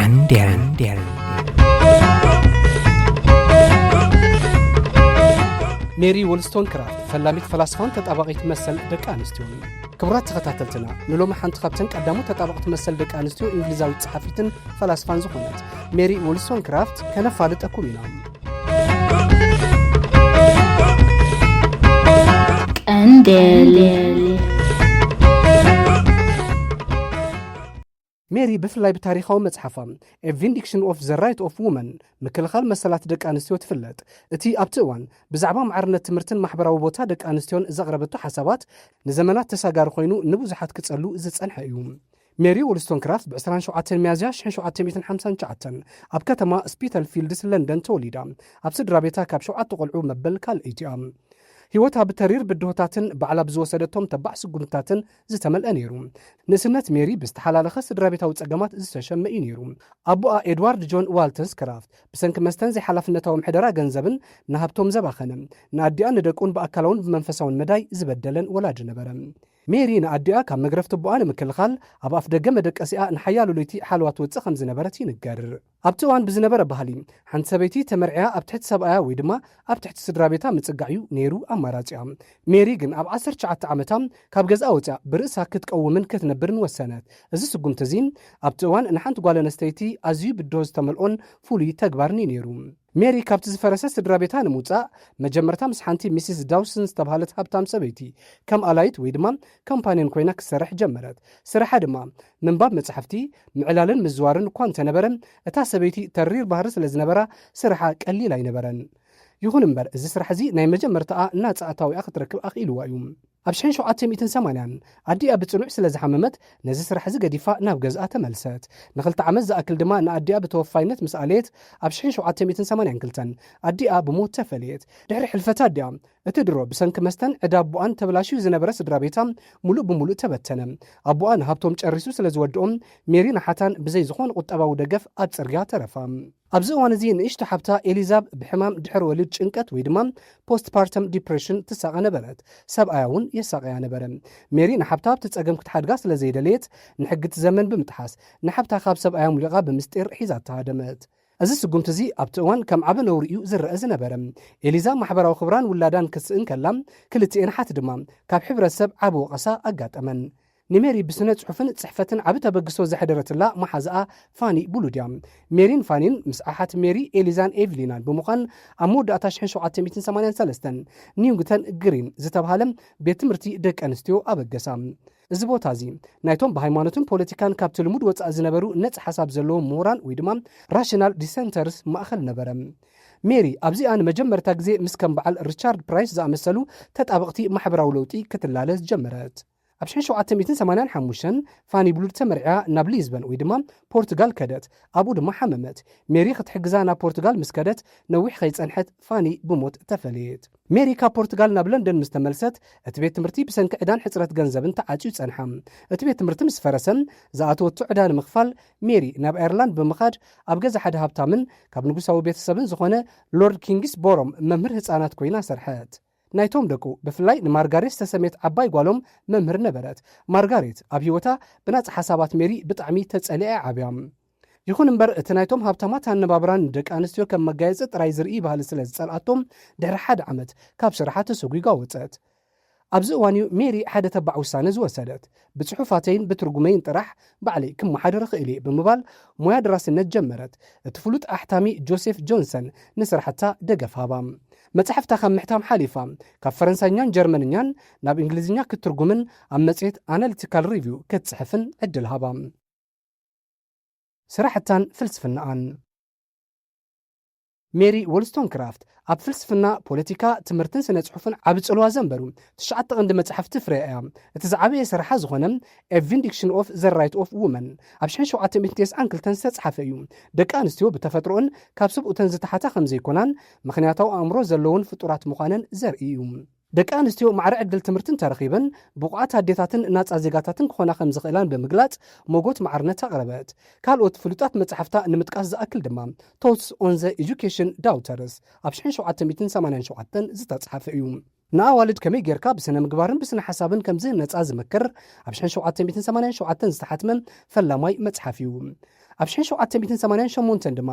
እንዲያን ሜሪ ዎልስቶንክራፍት ፈላሚት ፈላስፋን ተጣባቒት መሰል ደቂ ኣንስትዮን። ክቡራት ተኸታተልትና፣ ንሎሚ ሓንቲ ካብተን ቀዳሞት ተጣባቕቲ መሰል ደቂ ኣንስትዮ እንግሊዛዊት ጸሓፊትን ፈላስፋን ዝኾነት ሜሪ ዎልስቶንክራፍት ከነፋልጠኩም ኢና። ቀንዴል። ሜሪ ብፍላይ ብታሪኻዊ መጽሓፋ ኤ ቪንዲክሽን ኦፍ ዘ ራይት ኦፍ ውመን፣ ምክልኻል መሰላት ደቂ ኣንስትዮ ትፍለጥ። እቲ ኣብቲ እዋን ብዛዕባ ማዕርነት ትምህርትን ማሕበራዊ ቦታ ደቂ ኣንስትዮን ዘቕረበቶ ሓሳባት ንዘመናት ተሳጋሪ ኮይኑ ንብዙሓት ክጸሉ ዝጸንሐ እዩ። ሜሪ ዎልስቶንክራፍት ብ ዕስራን ሸውዓተን ሚያዝያ ሽሕን ሸውዓተ ሚእትን ሓምሳን ትሽዓተን ኣብ ከተማ ስፒተልፊልድስ ለንደን ተወሊዳ። ኣብ ስድራ ቤታ ካብ ሸውዓተ ቆልዑ መበል ካልኣይቲ እያ። ህይወታ ብተሪር ብድሆታትን ባዕላ ብዝወሰደቶም ተባዕ ስጉምትታትን ዝተመልአ ነይሩ። ንእስነት ሜሪ ብዝተሓላለኸ ስድራ ቤታዊ ጸገማት ዝተሸመ እዩ ነይሩ። ኣቦኣ ኤድዋርድ ጆን ዋልተንስ ክራፍት ብሰንኪ መስተን ዘይሓላፍነታዊ ምሕደራ ገንዘብን ንሃብቶም ዘባኸነ፣ ንኣዲኣ ንደቁን ብኣካላውን ብመንፈሳውን መዳይ ዝበደለን ወላዲ ነበረ። ሜሪ ንኣዲኣ ካብ መግረፍቲ ኣቦኣ ንምክልኻል ኣብ ኣፍ ደገ መደቀሲኣ ንሓያሎ ለይቲ ሓልዋ ትወጽእ ከም ዝነበረት ይንገር። ኣብቲ እዋን ብዝነበረ ባህሊ፣ ሓንቲ ሰበይቲ ተመርዕያ ኣብ ትሕቲ ሰብኣያ ወይ ድማ ኣብ ትሕቲ ስድራ ቤታ ምጽጋዕ እዩ ነይሩ ኣማራጺኣ። ሜሪ ግን ኣብ ዓሰርተ ትሽዓተ ዓመታ ካብ ገዝኣ ወጽያ ብርእሳ ክትቀውምን ክትነብርን ወሰነት። እዚ ስጉምቲ እዚ ኣብቲ እዋን ንሓንቲ ጓል ኣንስተይቲ ኣዝዩ ብድሆ ዝተመልኦን ፍሉይ ተግባርን እዩ ነይሩ። ሜሪ ካብቲ ዝፈረሰ ስድራ ቤታ ንምውጻእ መጀመርታ ምስ ሓንቲ ሚስስ ዳውስን ዝተባህለት ሃብታም ሰበይቲ ከም ኣላይት ወይ ድማ ኮምፓንዮን ኮይና ክትሰርሕ ጀመረት። ስርሓ ድማ ምንባብ መጻሕፍቲ፣ ምዕላልን ምዝዋርን እኳ እንተነበረ፣ እታ ሰበይቲ ተሪር ባህሪ ስለ ዝነበራ ስርሓ ቀሊል ኣይነበረን። ይኹን እምበር፣ እዚ ስራሕ እዚ ናይ መጀመርታኣ ናጻ ኣታዊኣ ክትረክብ ኣኽኢልዋ እዩ። ኣብ ሽሕን ሸውዓተ ሚእትን ሰማንያን ኣዲኣ ብጽኑዕ ስለ ዝሓመመት፣ ነዚ ስራሕ እዚ ገዲፋ ናብ ገዝኣ ተመልሰት። ንኽልተ ዓመት ዝኣክል ድማ ንኣዲኣ ብተወፋይነት ምስ ኣለየት፣ ኣብ ሽሕን ሸውዓተ ሚእትን ሰማንያን ክልተን ኣዲኣ ብሞት ተፈለየት። ድሕሪ ሕልፈት ኣዲኣ፣ እቲ ድሮ ብሰንኪ መስተን ዕዳ ኣቦኣን ተበላሽዩ ዝነበረ ስድራ ቤታ ሙሉእ ብሙሉእ ተበተነ። ኣቦኣ ንሃብቶም ጨሪሱ ስለ ዝወድኦም፣ ሜሪን ኣሓታን ብዘይ ዝኾነ ቁጠባዊ ደገፍ ኣብ ጽርግያ ተረፋ። ኣብዚ እዋን እዚ ንእሽቶ ሓብታ ኤሊዛብ ብሕማም ድሕሪ ወሊድ ጭንቀት ወይ ድማ ፖስትፓርተም ዲፕሬሽን ትሳቐ ነበረት። ሰብኣያ እውን የሳቕያ ነበረ። ሜሪ ንሓብታ ኣብቲ ጸገም ክትሓድጋ ስለ ዘይደለየት፣ ንሕጊ እቲ ዘመን ብምጥሓስ ንሓብታ ካብ ሰብኣያ ሙሊቓ ብምስጢር ሒዛታ ሃደመት። እዚ ስጉምቲ እዚ ኣብቲ እዋን ከም ዓቢ ነውሪ እዩ ዝረአ ዝነበረ። ኤሊዛ ማሕበራዊ ክብራን ውላዳን ክትስእን ከላ፣ ክልቲኤን ኣሓት ድማ ካብ ሕብረተሰብ ዓቢ ወቐሳ ኣጋጠመን። ንሜሪ ብስነ ጽሑፍን ጽሕፈትን ዓቢ ተበግሶ ዘሕደረትላ መሓዛኣ ፋኒ ብሉድ እያ። ሜሪን ፋኒን ምስ ኣሓት ሜሪ፣ ኤሊዛን ኤቪሊናን ብምዃን ኣብ መወዳእታ ሽሕን ሸውዓተ ሚእትን ሰማንያን ሰለስተን ኒውንግተን ግሪን ዝተባህለ ቤት ትምህርቲ ደቂ ኣንስትዮ ኣበገሳ። እዚ ቦታ እዚ ናይቶም ብሃይማኖትን ፖለቲካን ካብቲ ልሙድ ወጻኢ ዝነበሩ ነጻ ሓሳብ ዘለዎም ምሁራን ወይ ድማ ራሽናል ዲሰንተርስ ማእከል ነበረ። ሜሪ ኣብዚኣ ንመጀመርታ ግዜ ምስ ከም በዓል ሪቻርድ ፕራይስ ዝኣመሰሉ ተጣበቕቲ ማሕበራዊ ለውጢ ክትላለስ ጀመረት። ኣብ ሽሕን ሸውዓተ ሚእትን ሰማንያን ሓሙሽተን ፋኒ ብሉድ ተመርዕያ ናብ ሊዝበን ወይ ድማ ፖርቱጋል ከደት። ኣብኡ ድማ ሓመመት። ሜሪ ክትሕግዛ ናብ ፖርቱጋል ምስ ከደት ነዊሕ ከይጸንሐት ፋኒ ብሞት ተፈለየት። ሜሪ ካብ ፖርቱጋል ናብ ለንደን ምስ ተመልሰት፣ እቲ ቤት ትምህርቲ ብሰንኪ ዕዳን ሕጽረት ገንዘብን ተዓጽዩ ጸንሓ። እቲ ቤት ትምህርቲ ምስ ፈረሰ፣ ዝኣተወቶ ዕዳ ንምኽፋል ሜሪ ናብ ኣየርላንድ ብምኻድ ኣብ ገዛ ሓደ ሃብታምን ካብ ንጉሳዊ ቤተሰብን ዝኾነ ሎርድ ኪንግስ ቦሮም መምህር ህጻናት ኮይና ሰርሐት። ናይቶም ደቁ፣ ብፍላይ ንማርጋሬት ዝተሰምየት ዓባይ ጓሎም መምህር ነበረት። ማርጋሬት ኣብ ህይወታ ብናጻ ሓሳባት ሜሪ ብጣዕሚ ተጸሊኣ እያ ዓብያ። ይኹን እምበር፣ እቲ ናይቶም ሃብታማት ኣነባብራን ንደቂ ኣንስትዮ ከም መጋየጺ ጥራይ ዝርኢ ባህሊ ስለ ዝጸልኣቶም፣ ድሕሪ ሓደ ዓመት ካብ ስርሓ ተሰጒጋ ወጸት። ኣብዚ እዋን እዩ ሜሪ ሓደ ተባዕ ውሳነ ዝወሰደት። "ብጽሑፋተይን ብትርጉመይን ጥራሕ ባዕለይ ክመሓደር እኽእል እየ" ብምባል ሞያ ደራስነት ጀመረት። እቲ ፍሉጥ ኣሕታሚ ጆሴፍ ጆንሰን ንስራሕታ ደገፍ ሃባ። መጻሕፍታ ካብ ምሕታም ሓሊፋ፣ ካብ ፈረንሳይኛን ጀርመንኛን ናብ እንግሊዝኛ ክትትርጉምን ኣብ መጽሔት ኣናሊቲካል ሪቪው ክትጽሕፍን ዕድል ሃባ። ስራሕታን ፍልስፍናኣን። ሜሪ ዎልስቶንክራፍት ኣብ ፍልስፍና፣ ፖለቲካ፣ ትምህርትን ስነ ጽሑፍን ዓቢ ጽልዋ ዘንበሩ ትሽዓተ ቀንዲ መጻሕፍቲ ፍርያ እያ። እቲ ዝዓበየ ስርሓ ዝኾነ ኤ ቪንዲክሽን ኦፍ ዘ ራይት ኦፍ ውመን ኣብ ሽሕን ሸውዓተ ሚእትን ተስዓን ክልተን ዝተጻሕፈ እዩ። ደቂ ኣንስትዮ ብተፈጥሮኦን ካብ ሰብኡተን ዝተሓታ ከም ዘይኮናን፣ ምኽንያታዊ ኣእምሮ ዘለውን ፍጡራት ምዃነን ዘርኢ እዩ። ደቂ ኣንስትዮ ማዕረ ዕድል ትምህርቲ እንተረኺበን፣ ብቑዓት ኣዴታትን ናጻ ዜጋታትን ክኾና ከም ዝኽእላን ብምግላጽ፣ ሞጎት ማዕርነት ኣቕረበት። ካልኦት ፍሉጣት መጻሕፍታ ንምጥቃስ ዝኣክል ድማ፣ ቶትስ ኦን ዘ ኤጁኬሽን ዳውተርስ ኣብ ሽሕን ሸውዓተ ሚእትን ሰማንያን ሸውዓተን ዝተጻሕፈ እዩ። ንኣዋልድ ከመይ ጌርካ ብስነ ምግባርን ብስነ ሓሳብን ከም ዝህነጻ ዝመክር፣ ኣብ ሽሕን ሸውዓተ ሚእትን ሰማንያን ሸውዓተን ዝተሓትመ ፈላማይ መጽሓፍ እዩ። ኣብ ሽሕን ሸውዓተ ሚእትን ሰማንያን ሸሞንተን ድማ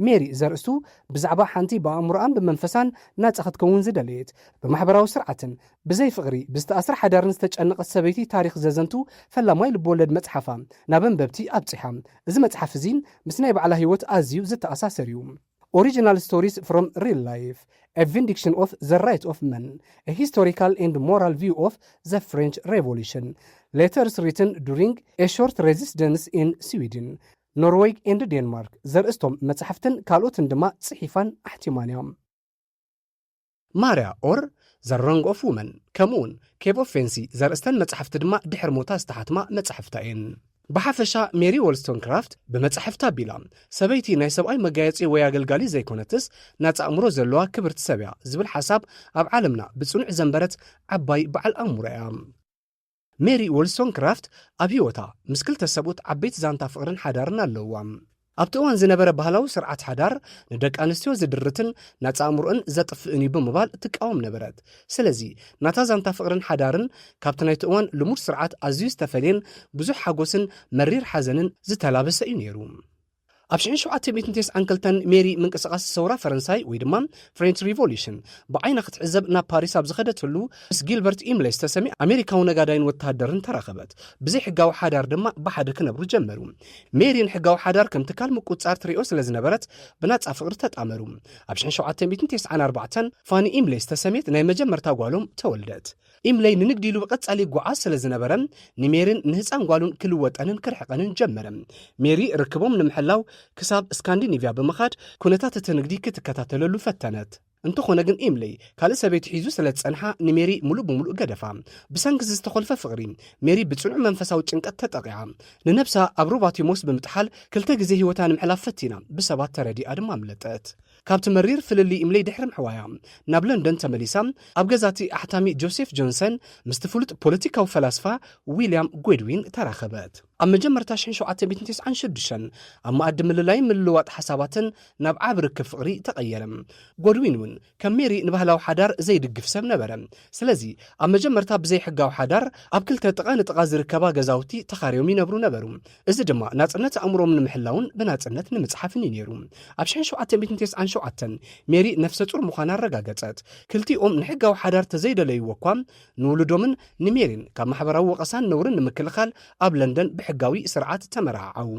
ሜሪ ዘርእስቱ ብዛዕባ ሓንቲ ብኣእምሮኣን ብመንፈሳን ናጻ ክትከውን ዝደለየት፣ ብማሕበራዊ ስርዓትን ብዘይ ፍቕሪ ብዝተኣስረ ሓዳርን ዝተጨነቐት ሰበይቲ ታሪኽ ዘዘንቱ ፈላማይ ልብወለድ መጽሓፋ ናብ ኣንበብቲ ኣብጺሓ። እዚ መጽሓፍ እዚ ምስ ናይ ባዕላ ህይወት ኣዝዩ ዝተኣሳሰር እዩ። Original Stories from Real Life, A Vindication of the Right of Men, A Historical and Moral View of the French Revolution, Letters Written During a Short Residence in Sweden, Norway and Denmark ዘርእስቶም መጻሕፍትን ካልኦትን ድማ ጽሒፋን ኣሕቲማን እያ። ማርያ ኦር ዘ ሮንግ ኦፍ ውመን ከምኡውን ኬፕ ኦፍ ፌንሲ ዘርእስተን መጻሕፍቲ ድማ ድሕሪ ሞታ ዝተሓትማ መጻሕፍታ እየን። ብሓፈሻ ሜሪ ዎልስቶንክራፍት ብመጻሕፍታ ኣቢላ ሰበይቲ ናይ ሰብኣይ መጋየጺ ወይ ኣገልጋሊ ዘይኮነትስ ናጻ ኣእምሮ ዘለዋ ክብርቲ ሰብ እያ ዝብል ሓሳብ ኣብ ዓለምና ብጽኑዕ ዘንበረት ዓባይ በዓል ኣእምሮ እያ። ሜሪ ዎልስቶንክራፍት ኣብ ህይወታ ምስ ክልተ ሰብኡት ዓበይቲ ዛንታ ፍቕርን ሓዳርን ኣለውዋ። ኣብቲ እዋን ዝነበረ ባህላዊ ስርዓት ሓዳር ንደቂ ኣንስትዮ ዝድርትን ናጻ ኣእምሮእን ዘጥፍእን እዩ ብምባል ትቃወም ነበረት። ስለዚ ናታ ዛንታ ፍቕርን ሓዳርን ካብቲ ናይቲ እዋን ልሙድ ስርዓት ኣዝዩ ዝተፈልየን ብዙሕ ሓጎስን መሪር ሓዘንን ዝተላበሰ እዩ ነይሩ። ኣብ ሽሕን ሸውዓተ ሚእትን ተስዓን ክልተን ሜሪ ምንቅስቓስ ሰውራ ፈረንሳይ ወይ ድማ ፍሬንች ሪቮሉሽን ብዓይና ክትዕዘብ ናብ ፓሪስ ኣብ ዝኸደትሉ ምስ ጊልበርት ኢምሌ ዝተሰምየ ኣሜሪካዊ ነጋዳይን ወተሃደርን ተራኸበት። ብዘይ ሕጋዊ ሓዳር ድማ ብሓደ ክነብሩ ጀመሩ። ሜሪ ንሕጋዊ ሓዳር ከም ትካል ምቁጽጻር ትሪኦ ስለ ዝነበረት ብናጻ ፍቕሪ ተጣመሩ። ኣብ ሽሕን ሸውዓተ ሚእትን ተስዓን ኣርባዕተን ፋኒ ኢምሌ ዝተሰምየት ናይ መጀመርታ ጓሎም ተወልደት። ኢምሌይ ንንግዲ ኢሉ ብቐጻሊ ይጓዓዝ ስለ ዝነበረ ንሜሪን ንህጻን ጓሉን ክልወጠንን ክርሕቐንን ጀመረ። ሜሪ ርክቦም ንምሕላው ክሳብ ስካንዲኒቭያ ብምኻድ ኩነታት እቲ ንግዲ ክትከታተለሉ ፈተነት። እንተኾነ ግን ኢምሌይ ካልእ ሰበይቲ ሒዙ ስለ ዝጸንሓ ንሜሪ ሙሉእ ብሙሉእ ገደፋ። ብሰንኪ እዚ ዝተኾልፈ ፍቕሪ ሜሪ ብጽኑዕ መንፈሳዊ ጭንቀት ተጠቒዓ። ንነብሳ ኣብ ሩባ ቲሞስ ብምጥሓል ክልተ ግዜ ህይወታ ንምሕላፍ ፈቲና ብሰባት ተረዲኣ ድማ ኣምለጠት። ካብቲ መሪር ፍልልይ ኢምሌይ ድሕሪ ምሕዋያ ናብ ለንደን ተመሊሳ ኣብ ገዛቲ ኣሕታሚ ጆሴፍ ጆንሰን ምስቲ ፍሉጥ ፖለቲካዊ ፈላስፋ ዊልያም ጎድዊን ተራኸበት። ኣብ መጀመርታ ሽሕን ሸውዓተ ሚእትን ተስዓን ሽዱሽተን ኣብ መኣዲ ምልላይን ምልልዋጥ ሓሳባትን ናብ ዓቢ ርክብ ፍቕሪ ተቐየረ። ጎድዊን እውን ከም ሜሪ ንባህላዊ ሓዳር ዘይድግፍ ሰብ ነበረ። ስለዚ ኣብ መጀመርታ ብዘይ ሕጋዊ ሓዳር ኣብ ክልተ ጥቓ ንጥቓ ዝርከባ ገዛውቲ ተኻርዮም ይነብሩ ነበሩ። እዚ ድማ ናጽነት ኣእምሮም ንምሕላውን ብናጽነት ንምጽሓፍን እዩ ነይሩ። ኣብ ሽሕን ሸውዓተ ሚእትን ተስዓን ሸውዓተን ሜሪ ነፍሰ ጹር ምዃና ኣረጋገጸት። ክልቲኦም ንሕጋዊ ሓዳር ተዘይደለይዎ እኳ ንውሉዶምን ንሜሪን ካብ ማሕበራዊ ወቐሳን ነውርን ንምክልኻል ኣብ ለንደን ብሕጋዊ ስርዓት ተመራዓዓዉ።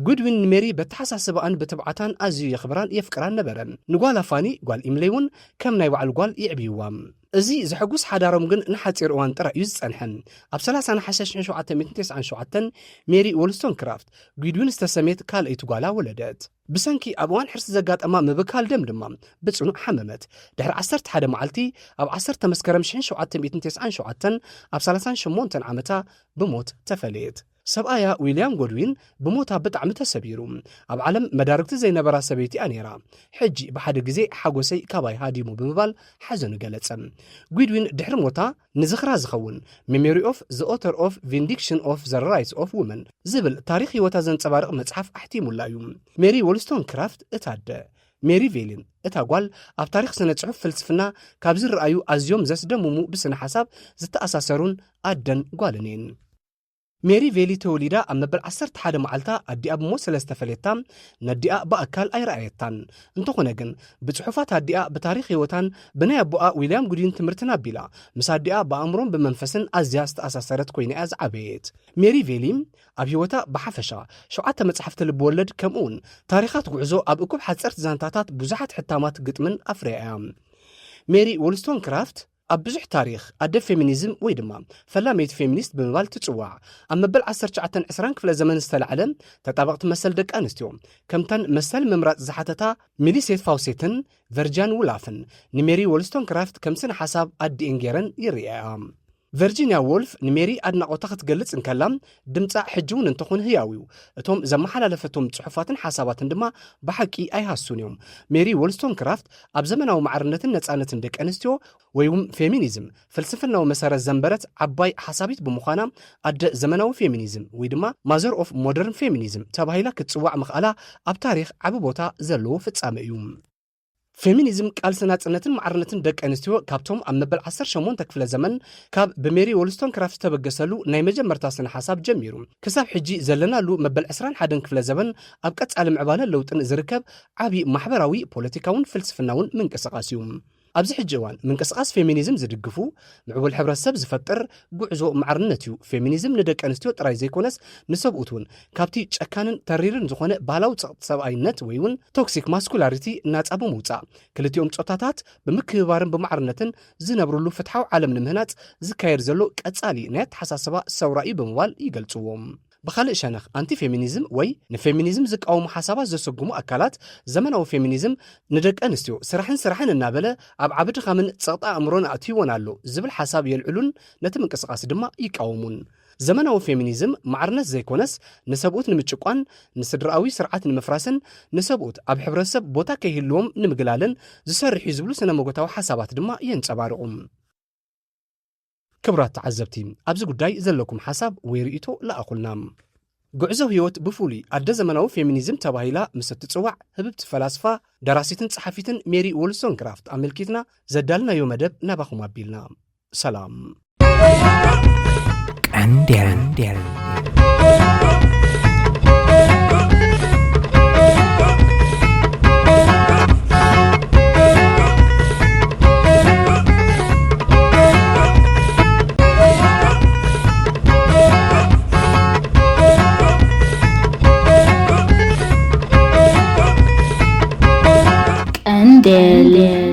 ጉድዊን ንሜሪ በተሓሳስባኣን ብትብዓታን ኣዝዩ የኽብራን የፍቅራን ነበረ። ንጓላ ፋኒ ጓል ኢምሌይ እውን ከም ናይ ባዕሉ ጓል ይዕብይዋ። እዚ ዘሐጉስ ሓዳሮም ግን ንሓጺር እዋን ጥራይ እዩ ዝጸንሐ። ኣብ ሰላሳ ነሓሰ ሽሕን ሸውዓተ ሚእትን ተስዓን ሸውዓተን ሜሪ ዎልስቶንክራፍት ጉድዊን ዝተሰምየት ካልኣይቲ ጓላ ወለደት። ብሰንኪ ኣብ እዋን ሕርሲ ዘጋጠማ ምብካል ደም ድማ ብጽኑዕ ሓመመት። ድሕሪ ዓሰርተ ሓደ መዓልቲ ኣብ ዓሰርተ መስከረም ሽሕን ሸውዓተ ሚእትን ተስዓን ሸውዓተን ኣብ ሰላሳን ሸሞንተን ዓመታ ብሞት ተፈለየት። ሰብኣያ ዊልያም ጎድዊን ብሞታ ብጣዕሚ ተሰቢሩ። ኣብ ዓለም መዳርግቲ ዘይነበራ ሰበይቲ እያ ነይራ። ሕጂ ብሓደ ግዜ ሓጎሰይ ካባይ ሃዲሙ ብምባል ሓዘኑ ገለጸ። ጉድዊን ድሕሪ ሞታ ንዝኽራ ዝኸውን Memory of the Author of Vindication of the Rights of Women ዝብል ታሪኽ ህይወታ ዘንጸባርቕ መጽሓፍ ኣሕቲሙላ እዩ። ሜሪ ዎልስቶንክራፍት እታ ኣደ፣ ሜሪ ቬሊን እታ ጓል ኣብ ታሪኽ ስነ ጽሑፍ ፍልስፍና ካብ ዝረኣዩ ኣዝዮም ዘስደምሙ ብስነ ሓሳብ ዝተኣሳሰሩን ኣደን ጓልን እየን። ሜሪ ቬሊ ተወሊዳ ኣብ መበል ዓሰርተ ሓደ መዓልታ ኣዲኣ ብሞት ስለ ዝተፈለየታ ነዲኣ ብኣካል ኣይረኣየታን። እንተኾነ ግን ብጽሑፋት ኣዲኣ ብታሪኽ ህይወታን ብናይ ኣቦኣ ዊልያም ጉድዊን ትምህርትን ኣቢላ ምስ ኣዲኣ ብኣእምሮን ብመንፈስን ኣዝያ ዝተኣሳሰረት ኮይና እያ ዝዓበየት። ሜሪ ቬሊ ኣብ ህይወታ ብሓፈሻ ሸውዓተ መጻሕፍቲ ልብወለድ ከምኡ እውን ታሪኻት ጉዕዞ ኣብ እኩብ ሓጸርቲ ዛንታታት ብዙሓት ሕታማት ግጥምን ኣፍርያ እያ። ሜሪ ዎልስቶንክራፍት ኣብ ብዙሕ ታሪኽ ኣደ ፌሚኒዝም ወይ ድማ ፈላመይቲ ፌሚኒስት ብምባል ትጽዋዕ። ኣብ መበል ዓሰርተ ትሽዓተን ዕስራን ክፍለ ዘመን ዝተላዕለ ተጣበቕቲ መሰል ደቂ ኣንስትዮ ከምተን መሰል ምምራጽ ዝሓተታ ሚሊሴት ፋውሴትን ቨርጂያን ውላፍን ንሜሪ ዎልስቶንክራፍት ከም ስነ ሓሳብ ኣዲኤን ገይረን ይርእያ። ቨርጂንያ ዎልፍ ንሜሪ ኣድናቖታ ክትገልጽ እንከላ፣ ድምጻ ሕጂ እውን እንተኾነ ህያው እዩ። እቶም ዘመሓላለፈቶም ጽሑፋትን ሓሳባትን ድማ ብሓቂ ኣይሃሱን እዮም። ሜሪ ዎልስቶንክራፍት ኣብ ዘመናዊ ማዕርነትን ነጻነትን ደቂ ኣንስትዮ ወይ እውን ፌሚኒዝም ፍልስፍናዊ መሰረት ዘንበረት ዓባይ ሓሳቢት ብምዃና ኣደ ዘመናዊ ፌሚኒዝም ወይ ድማ ማዘር ኦፍ ሞደርን ፌሚኒዝም ተባሂላ ክትጽዋዕ ምኽኣላ ኣብ ታሪኽ ዓቢ ቦታ ዘለዎ ፍጻመ እዩ። ፌሚኒዝም ቃልሲ ናጽነትን ማዕርነትን ደቂ ኣንስትዮ ካብቶም ኣብ መበል ዓሰርተ ሸሞንተ ክፍለ ዘመን ካብ ብሜሪ ዎልስቶንክራፍት ዝተበገሰሉ ናይ መጀመርታ ስነ ሓሳብ ጀሚሩ ክሳብ ሕጂ ዘለናሉ መበል ዕስራን ሓደን ክፍለ ዘመን ኣብ ቀጻሊ ምዕባለ ለውጥን ዝርከብ ዓቢ ማሕበራዊ፣ ፖለቲካውን ፍልስፍናውን ምንቅስቃስ እዩ። ኣብዚ ሕጂ እዋን ምንቅስቃስ ፌሚኒዝም ዝድግፉ፣ ምዕቡል ሕብረተሰብ ዝፈጥር ጉዕዞ ማዕርነት እዩ። ፌሚኒዝም ንደቂ ኣንስትዮ ጥራይ ዘይኮነስ ንሰብኡት እውን ካብቲ ጨካንን ተሪርን ዝኾነ ባህላዊ ጸቕጢ ሰብኣይነት ወይ እውን ቶክሲክ ማስኩላሪቲ ናጻ ብምውጻእ ክልቲኦም ጾታታት ብምክብባርን ብማዕርነትን ዝነብርሉ ፍትሓዊ ዓለም ንምህናጽ ዝካየድ ዘሎ ቀጻሊ ናይ ኣተሓሳስባ ሰውራ እዩ ብምባል ይገልጽዎ። ብኻልእ ሸነኽ ኣንቲ ፌሚኒዝም ወይ ንፌሚኒዝም ዝቃወሙ ሓሳባት ዘሰጉሙ ኣካላት ዘመናዊ ፌሚኒዝም ንደቂ ኣንስትዮ ስራሕን ስራሕን እናበለ ኣብ ዓቢ ድኻምን ጸቕጢ ኣእምሮን ኣእትይወን ኣሎ ዝብል ሓሳብ የልዕሉን ነቲ ምንቅስቃስ ድማ ይቃወሙን። ዘመናዊ ፌሚኒዝም ማዕርነት ዘይኮነስ ንሰብኡት ንምጭቋን፣ ንስድራኣዊ ስርዓት ንምፍራስን ንሰብኡት ኣብ ሕብረተሰብ ቦታ ከይህልዎም ንምግላልን ዝሰርሕ እዩ ዝብሉ ስነ መጎታዊ ሓሳባት ድማ የንጸባርቑ። ክቡራት ተዓዘብቲ፣ ኣብዚ ጉዳይ ዘለኩም ሓሳብ ወይ ርእይቶ ለኣኹልና። ጉዕዞ ህይወት ብፍሉይ ኣደ ዘመናዊ ፌሚኒዝም ተባሂላ ምስ እትጽዋዕ ህብብቲ ፈላስፋ፣ ደራሲትን ጸሓፊትን ሜሪ ዎልስቶንክራፍት ኣመልኪትና ዘዳልናዮ መደብ ናባኹም ኣቢልና። ሰላም። ቀንዴል። ቀንዴል።